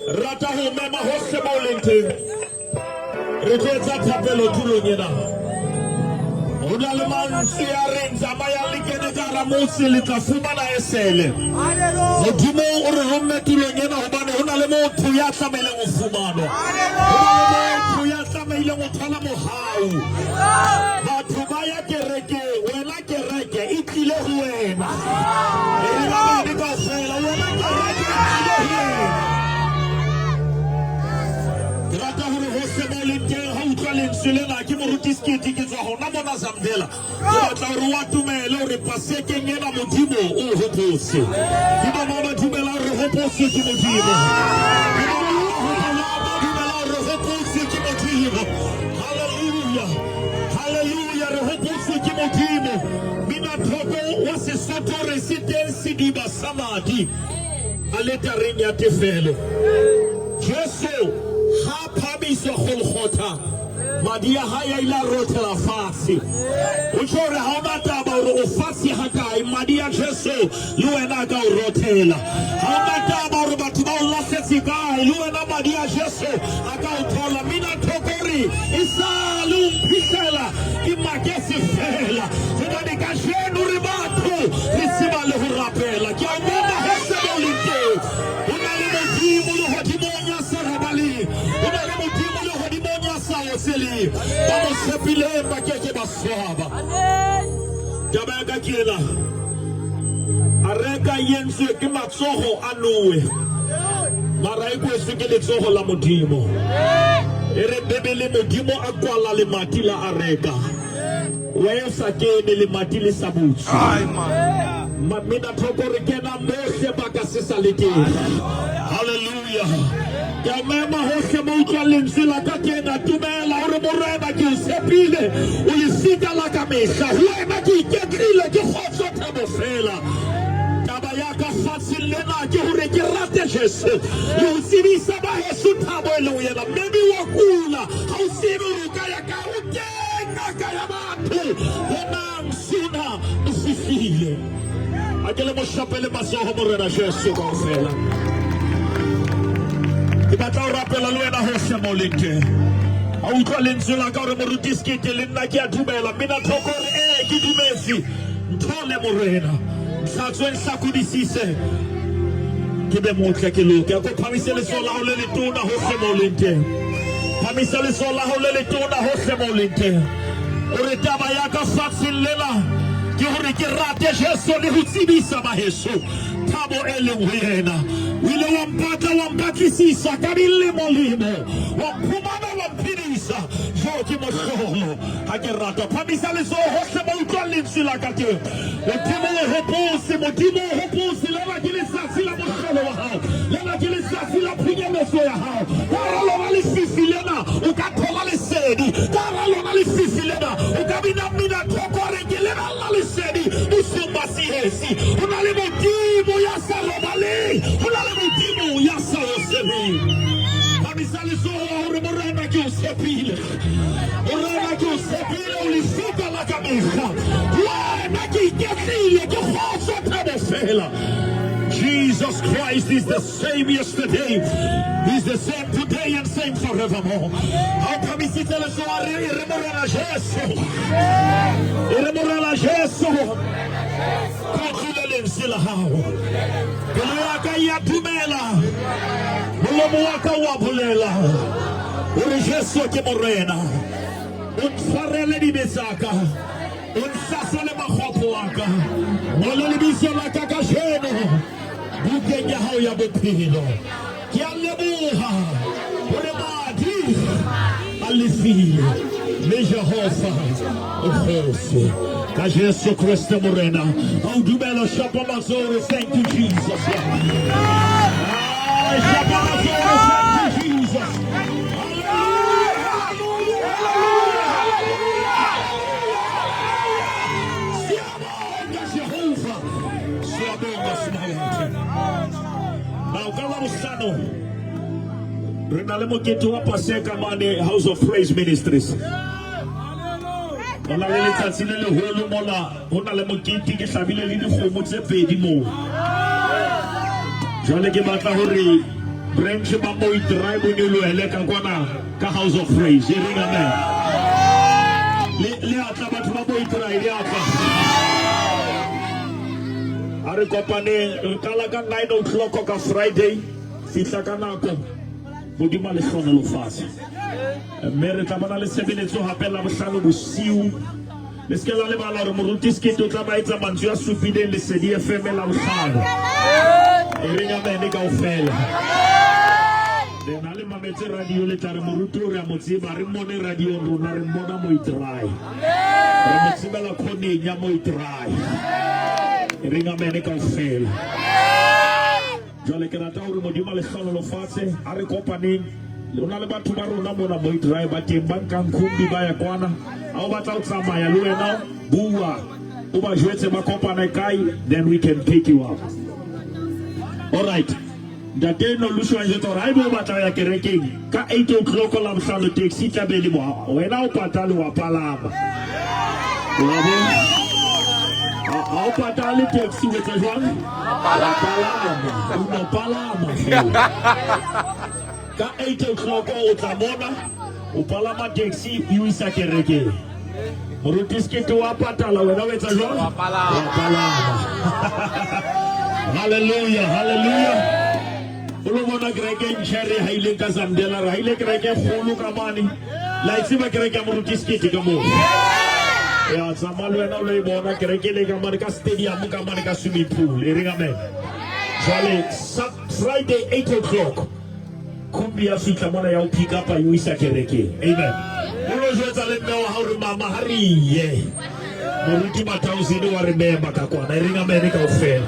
Rata ho mema hohle mo leng teng. Re tlo etsa thapelo tulong ena. Ho na le mantswe a reng tsamayang le kene ka hara motse le tla fumana esele. Modimo o re romme tulong ena hobane ho na le motho ya tlamehileng ho fumanwa. Ho na le motho ya tlamehileng ho thola mohau. Batho ba ya kerekeng, wena kereke e tlile ho wena. E re ba bane kaofela, wena kereke e tlile ho wena. Ke rata hore hohle mo leng teng ha utlwa lentswe lena ke moruti Sekete ke tswa hona mona Zamdela. Ke batla hore o atumele hore pasekeng ena Modimo o o hopotse. Ke ba ba dumelang re hopotswe ke Modimo. Ke ba ba dumelang re hopotswe ke Modimo. Hallelujah. Hallelujah re hopotswe ke Modimo. Mina thoko wa Sesotho re se teng sediba sa madi aletareng ya tefelo. Jesu ha phahamiswa Golgotha, madi a hae a ile a rothela fatshe. O tjho hore ha o na taba hore o fatshe hakae, madi a Jesu le wena a ka o rothela. Ha o na taba hore batho ba o lahletse kae, le wena madi a Jesu a ka o thola. Mina thoko re e sa le o mphihlela ke makese fela, hobane kajeno re batho re tseba le ho rapela. Ke a o mema hohle mo o leng teng. Ho na le Modimo lehodimong ya sa robaleng. Ho na le Modimo lehodimong ya sa otseleng. Ba mo tshepileng ba ke ke ba swaba. Taba ya ka ke ena. Areka e entswe ke matsoho a Noe. Mara e kwetswe ke letsoho la Modimo. E re Bibele Modimo a kwala lemati la areka. We o sa kene lemati le sa butswe. Mamina thoko re kena mohle baka se sa le teng. Hallelujah. Ke a mema hohle mo utlwang lentswe la ka kena tumela hore Morena ke o tshepile o lesika la ka mehla ho wena ke iketlile ke kgotso thabo fela. Taba ya ka fatsheng lena ke hore ke rate Jesu le ho tsebisa ba heso thabo e leng ho yena. Maybe wa kula ha o tsebe hore o ka ya kae o teng ngaka ya batho bonang suna o fihlile. A ke le mo shapele matsoho Morena Jesu kaofela. Ke batla ho rapela le wena hohle mo leng teng. Ha utlwa lentswe la ka hore moruti Sekete le nna ke a dumela. Mina thoko hore ee ke dumetse. Nthole Morena. Ntlhatswe nhlakodisise. Ke be motle ke loke. A ko phamise letsoho la hao le letona hohle mo leng teng. Phamisa letsoho la hao le letona hohle mo leng teng. O re taba ya ka fatsheng lena ke hore ke rate Jesu le ho tsebisa baheso thabo e leng ho yena. O ile wa mpatla wa mpatlisisa ka dilemo-lemo, wa mphumana wa mphedisa. Jo ke mohlolo ha ke rata. Phamisa letsoho hohle mo utlwang lentswe la ka teng. Modimo o hopotse, Modimo o hopotse, lena ke letsatsi la mohlolo wa hao, lena ke letsatsi la phunyeletso ya hao. Ka hara lona lefifi lena o ka thola sa ho sebeng. Phamisa letsoho hore Morena ke o tshepile. Morena ke o tshepile, o lefika la ka mehla. Wena ke iketlile, ke kgotso thabo fela. Jesus Christ is the same yesterday. He's the same today and same forevermore. Ha o phamisitse letsoho re e re Morena Jesu. E re Morena Jesu. Ke utlwile lentswe la hao. Pelo ya ka e a dumela. Molomo wa ka o a bolela hore Jesu ke Morena. O ntshwarele dibe tsa ka. O ntlhasele makgopo a ka. Ngola lebitso la ka kajeno bukeng ya hao ya bophelo. Ke a leboha hore madi a lefile mme Jehova o kgosi. Ka Jesu Kriste Morena. A o dumela shapa matsoho thank you Jesus. Ah, shapa matsoho thank you Jesus. Hallelujah, hallelujah, hallelujah. Siyabonga Jehova. Siyabonga Simakade. Now ka Labohlano re na le mokete wa Paseka mane House of Praise Ministries. Ho na le letsatsi le leholo mola ho na le mokete ke hlabile le dikgomo tse pedi moo. Jwale ke batla hore branch ba Moitrai bo nyolohele ka kwana ka House of Praise. E reng amen. Le le atla batho ba Moitrai le atla. A re kopaneng re qala ka 9 o'clock ka Friday fihla ka nako Modimo a le hlohonolofatse. Mme re tla bona le tshebeletso hape Labohlano bosiu. Le se ke la lebala hore moruti Sekete o tla ba etsa mantswe a supileng Lesedi FM Labohlano. E reng amen kaofela. Le na le mametse radio le tla re moruti o re a mo tseba re mmone radiong rona re mmona Moitrai. Re mo tsebela khoneng ya Moitrai. E reng amen kaofela. Jwale ke rata hore Modimo a le hlohonolofatse. A re kopaneng. Ho na le batho ba rona mona Moitrai ba teng ba nkang khumbi ba ya kwana. Ha o batla ho tsamaya le wena bua o ba jwetse ba kopane kae then we can pick you up. All right. Ntate Nolusho a njwetsa hore haeba o batla ho ya kerekeng ka 8 o'clock Labohlano taxi e tla be le mo wena o patale wa palama. Wa bona? Ha o patale taxi o etsa jwang? Wa palama. O no palama fela. Ka 8 o'clock o tla mona o palama taxi e o isa kerekeng. Moruti Sekete wa patala wena o etsa jwang? Wa palama. Hallelujah, hallelujah. O lo bona kereke e ntjha re haileng ka Zamdela, re haile kereke e kgolo ka mane. La e tseba kereke ya Moruti Sekete ka moo. Ya tsamaya le wena o lo e bona kereke le ka mane ka stadium ka mane ka swimming pool. E reng amen. Jwale Friday 8 o'clock khumbi ya fihla mona ya o pick up e o isa kerekeng. Amen. O lo jwetsa le mme wa hao re mama ha re ye. Moruti Mathausini wa re mema ka kwana. E reng amen kaofela.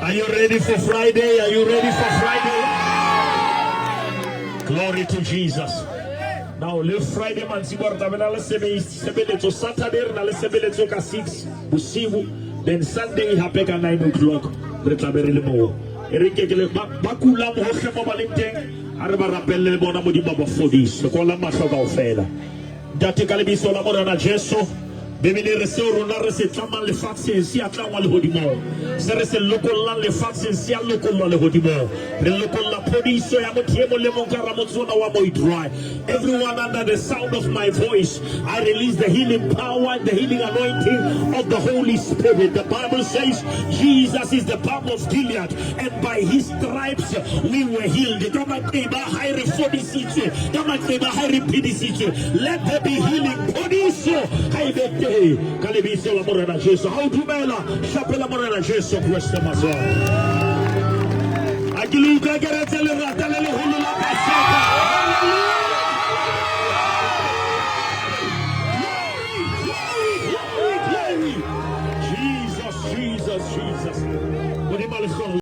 Are you ready for Friday? Are you ready for Friday? Glory to Jesus. Now, le Friday mantsiboa re tla be na le sebeletso. Saturday re na le sebeletso ka 6 bosiu. Then Sunday hape ka 9 o'clock re tla be re le moo. E re ke ke le ba ba kulang hohle mo ba leng teng a re ba rapelle le bona Modimo a ba fodise. Kwala mahlo kaofela. Ntate ka lebitso la Morena Jesu, Bibele e re seo rona re se tlamang lefatsheng se a tlangwa lehodimong, se re se lokollang lefatsheng se a lokollwa lehodimong. Re lokolla phodiso ya motho e mong le mong ka hara motse ona wa Moidry. Everyone under the sound of my voice, I release the healing power and the healing anointing of the Holy Spirit. The Bible says Jesus is the balm of Gilead, and by his stripes we were healed. Ka maqeba a hae re fodisitswe, ka maqeba a hae re phedisitswe. Let there be healing. Phodiso ha e be teng ka lebitso la Morena Jesu. Ha o dumela, hlapela Morena Jesu Kreste matsoho. A ke le utlwa ke retse lerata le leholo la Paseka. Glory, glory, glory. Jesus, Jesus, Jesus. Modimo a le hlohonolofatse.